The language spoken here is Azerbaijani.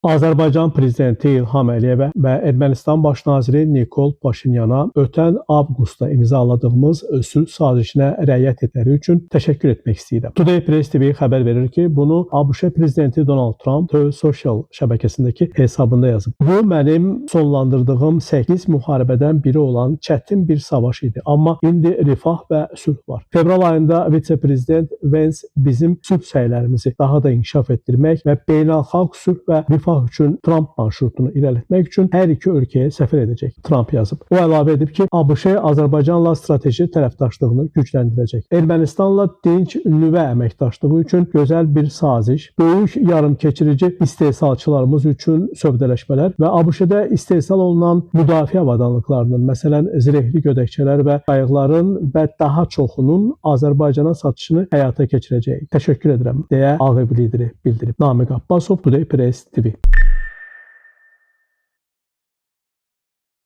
Azərbaycan prezidenti İlham Əliyevə və Ermənistan baş naziri Nikol Paşinyana ötən avqustda imzaladığımız sülh sazişinə riayət etdikləri üçün təşəkkür etmək istəyirəm. Today Press TV xəbər verir ki, bunu ABŞ prezidenti Donald Trump Truth Social şəbəkəsindəki hesabında yazıb. Bu mənim sonlandırdığım 8 müharibədən biri olan çətin bir savaş idi. Amma indi rifah və sülh var. Fevral ayında vitse-prezident Vance bizim sülh səylərimizi daha da inkişaf etdirmək və beynəlxalq sülh və rifah üçün Trump marşrutunu irəlilətmək üçün hər iki ölkəyə səfər edəcək. Trump yazıb. O əlavə edib ki, ABŞ Azərbaycanla strateji tərəfdaşlığını gücləndirəcək. Ermənistanla dinc nüvə əməkdaşlığı üçün gözəl bir saziş, böyük yarımkeçirici istehsalçılarımız üçün sövdələşmələr və ABŞ-də istehsal olunan müdafiə avadanlıqlarının, məsələn, zirehli gödəkçələr və qayıqların və daha çoxunun Azərbaycana satışını həyata keçirəcəyik. Təşəkkür edirəm, deyə Ağ Ev lideri bildirib. Namiq Abbasov, Today Press TV.